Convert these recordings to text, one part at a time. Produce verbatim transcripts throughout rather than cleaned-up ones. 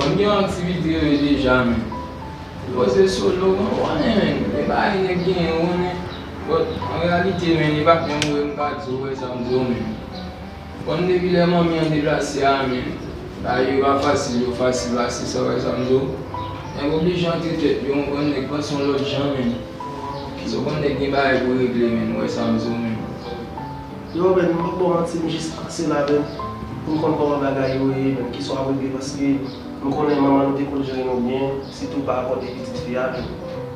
konn gen yon aktivite yo ye deja, men. Poze solo, mwen konnen, men. Gen bagay nèg genyen, ou konnen. But, an reyalite, men, li pa t menm vre, m ka di w, wè sa m di w, men. Konn depi lè manmi an deplase a, men. Bagay yo pa fasil, yo fasil pase sa, wè sa m di w. Nèg oblije antre tèt yo, ou konn, nèg panse yon lòt jan, men. So, konn nèg gen bagay pou regle, men, wè sa m di w, men. Yo, men, m p ap ba w manti, m jis pase la, men, pou m konn kòman bagay yo ye, men, kisa w ap regle, paske m konnen manman nou te konn jere nou byen, sitou pa rapò de pitit fi a, men,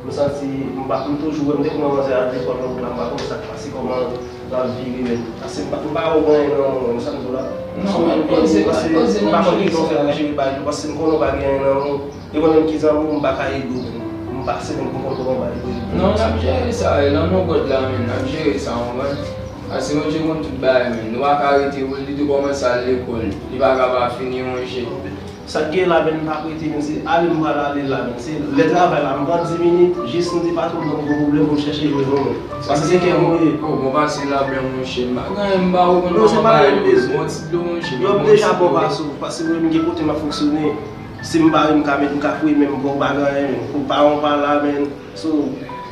m santi, m pa, m toujou, m te konn manzè al lekòl nan wout la, m pa konn sa k pase, kòman l ap vire, men, paske m pa, m pa wè w gen anyen nan men w, men, sa m di w la. Non, men, poze, poze, non, m pa konn kijan w fè al jere bagay yo, paske m konnen w pa gen anyen nan men w. Yo konnen m ki zanmi w, m pa ka ede w, men. M pase, men, pou m konn kòman bagay yo ye. Non, n ap jere sa, e, nan non God la, men, n ap jere sa, w konprann? Paske Bondye konn tout bagay, men. Nou pa ka rete pou l, li te kòmanse al lekòl. Li pa ka pa fini yon je. Sa k gen la, men, m p ap rete, men, se ale m pral ale la, men. Se lè travay la, m pran dis minit, jis m di patwon m, m gen yon pwoblèm pou m chèche jwenn ou, men. Paske se kè m ou ye. Oh, bon, pase la byen, monchè. M pa gen anyen, m ba ou konn kòman bagay yo ye. Bon ti dlo, monchè. Yo ap deja ba w pase w, paske mwen, m gen kote m ap fonksyone. Si m pa, m ka met, m ka fouye men m ba w pa gen anyen, men. Pou pa yon pa la, men. So,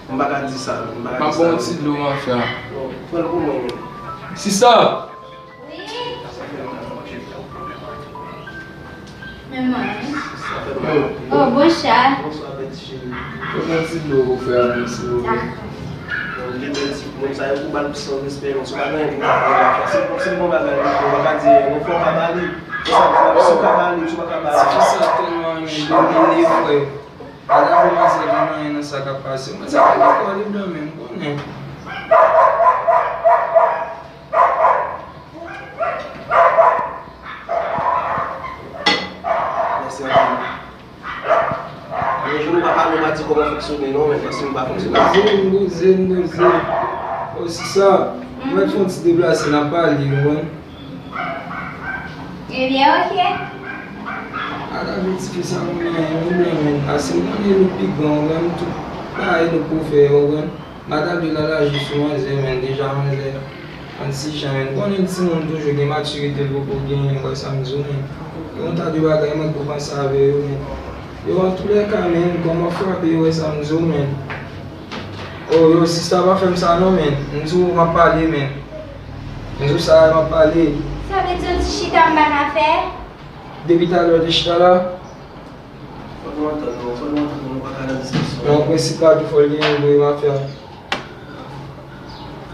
m pa ka di sa, men. M pa ka di sa. M ap ba w yon ti dlo, mafya. Bon, pran l pou mwen, men. Sista! Wi? Men mwen. Sa fè mal. Oh, bon cha. Bonswa, bèl ti cheri. Yo pran ti dlo pou frè a, men, silvouplè. Dakò. Bon, li bèl ti moun sa yo pou ba l plis respè, men si w pa gen anyen pou w pa pale la. Si, si l gen yon bagay pou fè, w pa ka di anyen. Yon fwa w ka ba li. Yon sa, si w ka ba li, si w pa ka ba li. Ti fi sa tèlman renmen domine, frè. Pa ta vle manzè gen anyen nan sa k ap pase. Manzè pa gen kò li blan, men, m konnen. Mèsi anpil. Yon jou nou pa pale, ou pa di kòman fonksyone non, men paske m pa fonksyone. Poze, m poze, m poze. O, sista, m mèt fè yon ti deplase, n ap pale, ou konprann? Ebyen, oke. A ta vle ti fi sa, mwen, mwen, mwen, men, paske m konnen nou pi gran, ou konprann, tout bagay nou pou fè, ou konprann. Madam de la laji sou manzè, men, deja manzè ann ti jan, men, konnen timoun toujou gen matirite l poko genyen, ou wè sa m di w, men. Gen yon ta de bagay mwen t ko panse avè yo, men. Yo, antoulèka, men, kòman frape, ou wè sa m di w, men. O, yo, sista pa fè m sa non, men. M di w m ap pale, men. M di w sa, m ap pale. Sa vle di yon ti chita m pa ka fè? Depi talè w te chita la? Fòk nou antann nou, fòk nou antann nou, nou pa ka nan diskisyon. Non, prensip la tou fò l genyen vre, mafya.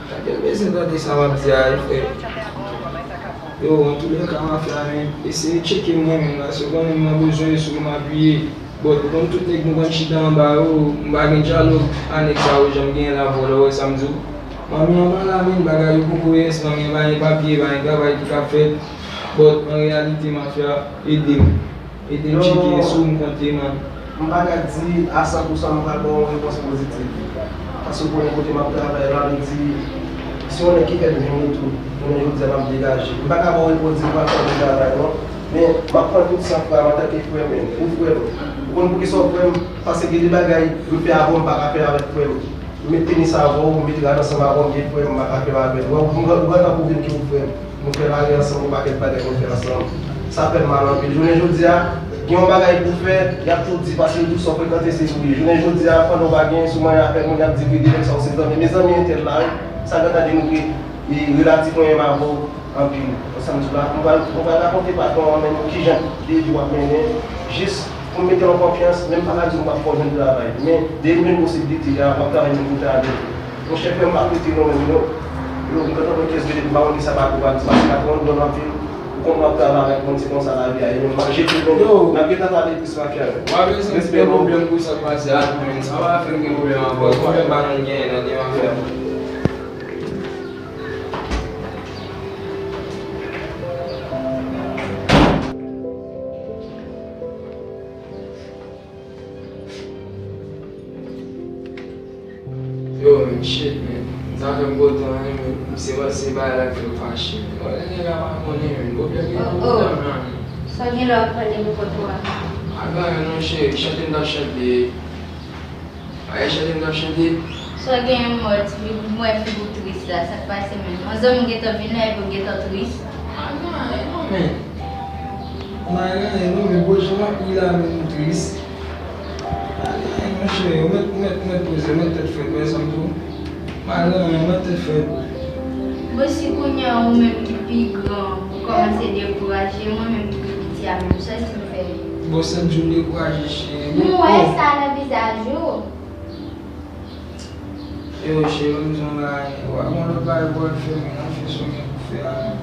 Gade l bezwen tande sa m ap di a, wi, frè. Yo, antoulèka, mafya, men, eseye tcheke mwen, men, paske w konnen m nan bezwen, e sou ou m apiye. Bon, ou konn tout nèg nou konn chita anba yo, m pa gen dyalòg a nèg sa yo, jan m genyen la, vòlò, w wè sa m di w? Manmi an pa la, men bagay yo poko rès, manmi an pa gen papye, pa gen travay ki ka fèt. But, an reyalite, mafya, ede m. Ede m tcheke sou m konte, man. M pa ka di a san pou san m pral ba w yon repons pozitif. Paske w konnen kote m ap travay la, m di, se yon nèg ki fè m vini tou. Jounen jodi a, m ap degaje. M pa ka ba w repons di m ap fè yon travay, non. Men, m ap pran tout san frè m antanke frè m, ou frè m. Ou konn poukisa w frè m? Paske gen de bagay m fè avè w, m pa ka fè avèk frè m. M met tenis avè w, m met rad ansanm avè w, m gen frè m, m pa ka fè l avè l. Ou, ou, ou gentan pwouve m ke ou frè m. Nou fè lari ansanm, yon pakèt bagay nou fè ansanm. Sa fè m mal anpil. Jounen jodi a, gen yon bagay pou w fè, y ap tou di, paske yo tou sa w frekante se pou li. Jounen jodi a, pandan w pa gen sou manyen avèk moun, y ap di vide nèg sa w se zanmi. Men zanmi entèl la, wi, sa gentan demontre, e, relativman menm avè w anpil. Sa m di w la, mwen pral, mwen pral rakonte patwon an menm kijan devi w ap mennen, jis pou m mete l an konfyans, men m pa ka di w m p ap fè w jwenn travay. Men, depi m jwenn posiblite a, m ap travay menm pou travay. Monchè, frè m, m ap rete non, menm, non. Yo, m gentan pran kyès vide, m pa konn kisa patwon pral di, paske patwon an dwòl anpil. Ou konn w ap travay avèk moun, se konsa lavi a ye, men m ap jete l, men n ap gentan pale plis, mafya, men. W ap bezwen gen pwoblèm pou sa k pase a tou, men sa pa fè m gen pwoblèm avè w. Pwoblèm pa janm genyen nan de mafya. Yo, men, shit, men. Sa fè m kontan, wi, men. Se pa, se bagay la k fè m fache, men. Wè, nèg la pa konnen, men. Pwoblèm gen nan pwoblèm la, men. Sa gen lè w ap pale pou kont ou a? A, pa gen anyen non, cheri. Chante m t ap chante. Ay, chante m t ap chante. Sa w genyen, m wè ti fi, m wè figi w tris la, sa k pase menm? Yon zanmi w gentan vin la epi w gentan tris. A, gen anyen non, men. Pa gen anyen non, men bon jan w ap ri la menm ou tris. Pa gen anyen, monchè, ou mèt, ou mèt, ou mèt poze, ou mèt tèt frèt, wè sa m di w. Pa gen anyen, ou mèt tèt frèt. Bon, si kounye a ou menm ki pi gran, ou kòmanse dekouraje, mwen menm ki pi piti a menm, sa ki m fè? Bon, sèt jou m dekouraje, cheri. M wè sa nan vizaj ou. Yo, cheri, m di w yon bagay. W ap gen lòt bagay pou w al fè, men nan fè sa w gen pou fè a, men.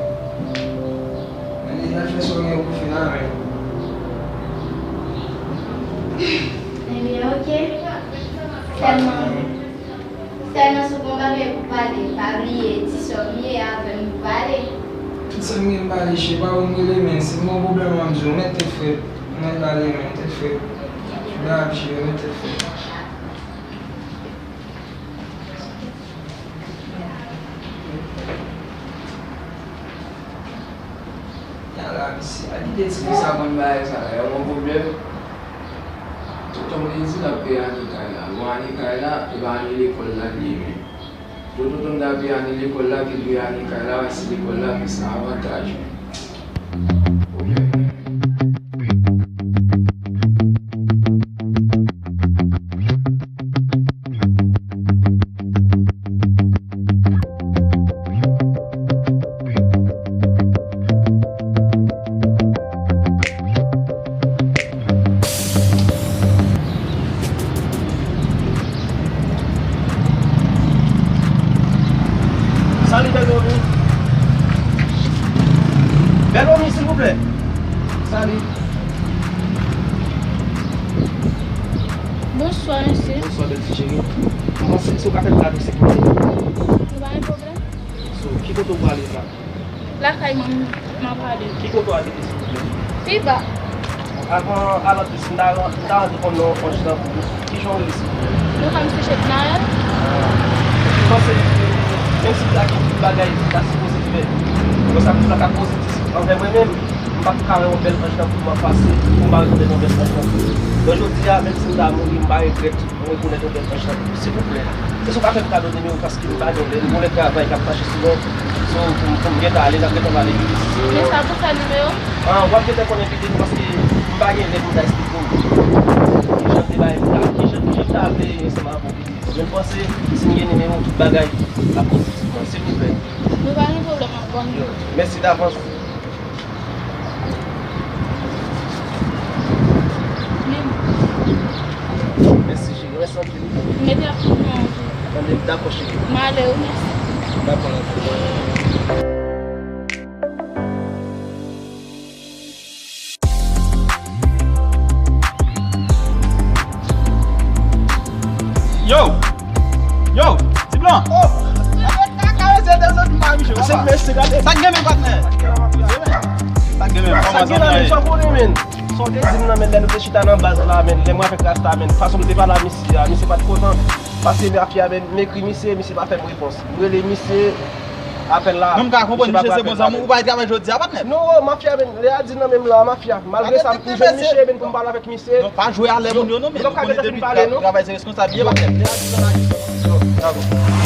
Nan fè sa w gen pou fè a, men. Ebyen, oke. Sèlman, sèlman si w gen yon bagay pou pale, pa bliye, di sa w ye avè m pou pale. Tout sa m gen m pale, cheri, pa wè m rele, men. Si m gen yon pwoblèm, w ap di w, men tèt frèt. Mwen pale, men tèt frèt. Dap, cheri, men tèt frèt. Ala mesye, a kite ti fi sa konn bagay sa la, yon pwoblèm. Tonton m te di l ap peye ane kay la. Bon, ane kay la, e pa ane lekòl la li ye, men. Tonton m ta peye ane lekòl la, ke l peye ane kay la, si lekòl la, pi sa avantaj, men. Pwoblèm, men. Salut, bèl Romy. Bèl Romy, silvouplè. Salut. Bonswa, mesye. Bonswa, bèl ti cheri. Kòman se, si w ka fè m kado sekirite? Nou pa gen pwoblèm. So, ki kote w prale la? Lakay mwen, m ap ale. Ki kote w abite, silvouplè? Pi ba. Avan, avan tout, m ta, m ta anvi konn non, yon ti tan pou ou. Ki jan w rele, silvouplè? Nou ka m se Chetnael. M panse, menm si m ta gen tout bagay, m ta sipoze fè. Konsa, m ta ka pozitif anvè mwen menm. M pa ka wè yon bèl anj tankou w ap pase, pou m pa rekonèt yon bèl anj tankou w. Bon, jodi a, menm si m ta mouri, m pa regrèt mwen rekonèt yon bèl anj tankou w. Silvouplè, èske w ka fè m kado nimewo w, paske m pa gen lè, m gon lè travay k ap mache sou mwen. So, pou m, pou m gentan ale, n ap gentan pale pi. Men sa pou fè nimewo m? Ah, w ap gentan konnen pi de, paske m pa gen lè pou m ta esplike w kijan m te bay, kijan, kijan m ta vle ansanm avè w pi de. Men m panse, si m gen nimewo w, tout bagay ap pozitif pou mwen, silvouplè. Nou pa gen pwoblèm, ap bon. Mèsi davans. Mèsi, cheri. Mèsi anpil. Mete ap tout mwen anvi. Tande, dakò, cheri. M ale, wi, mèsi. Dakò, dakò. Yo! Yo! Ti blan! Oh! Sa k gen men, patnè? Sa k gen men? Sa k gen la, men, sa w konnen, men? Sa w te di m nan, men, lè nou te chita nan baz la, men, lè mwen avèk Rasta, men, fason m te pale a misye a, misye pa t kontan. Paske mafya, men, m ekri misye, misye pa fè m repons. M rele misye, apèl la. Non, m ka konprann misye se bon zanmi, ou pa travay jodi a, patnè? Non, mafya, men, lè a di nan menm la, mafya. Malgre sa, m jwenn misye, men, pou m pale avèk misye. Non, pa jwe a lè moun yo, non, men nou konnen depi travay se responsab ye, patnè. Lè a di nan la,